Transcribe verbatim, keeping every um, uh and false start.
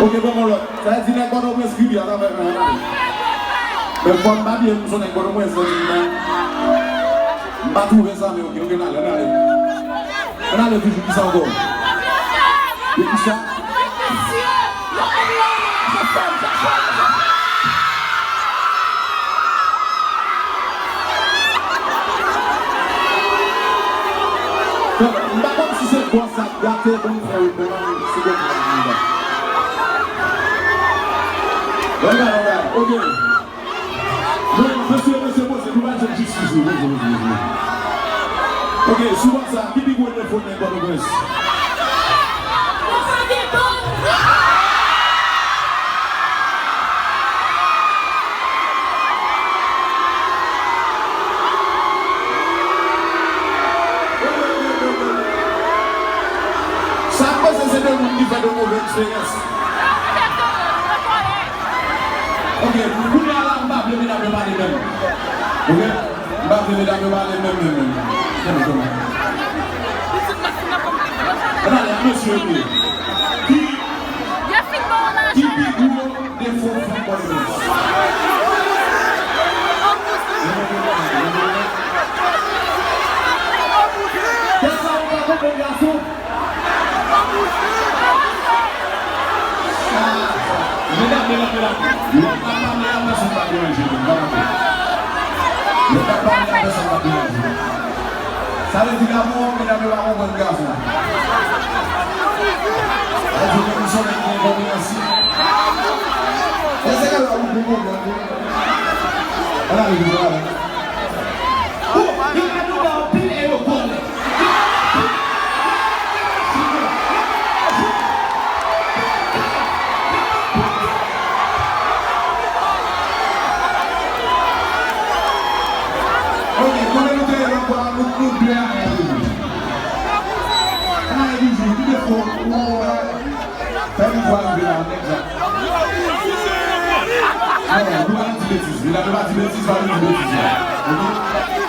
Ok, bon, bon, lòt. Sa vle di nèg Pòtoprens kribi atravè mwen, ann ale. Men fò m pa bliye m se yon nèg Pòtoprens, ann ale. M pa twouve sa, men ok, ok, ann ale, ann ale. Ann ale toujou, kisa ankò? E kisa? M pa konn si se bòs sa k gate, bon, m fè repon an, si bon, m fè repon an. Regarde, regarde, ok. Bon, mesye, mesye, poze, nou pa jwenn jistis, mesye, mesye, mesye. Ok, sou WhatsApp, ki pi gwo defo nèg Pòtoprens? Sa m panse se de moun ki fè de move eksperyans. Ok, kounye a la, m pa vle medam yo pale menm. Ok? M pa vle medam yo pale menm, menm, menm. Kenbe, kenbe. Ann ale, a mesye yo ye. Ki, ki pi gwo defo fanm Pòtoprens? Kèsa ou pa konprann, gason? Medam, medam, medam, lè n ap pale a, pèsonn pa deranje nou, pa pale. Lè n ap pale a, pèsonn pa deranje nou. Sa vle di damou, medam yo pa konprann gason. Sa vle di nou se nèg ki gen konpreyansyon. E se la ou pou konprann tou. Ann ale, ann ale. Oh, yo ka nou ba anpil e yo kole. Ok, kote nou te ye lòt fwa, nou, nou de a yon. Ann ale toujou, nou defo, nou, fè nou vwa rive la, nèg la. Non, nou pa di betiz, medam yo pa di betiz, pa di betiz la. Ok?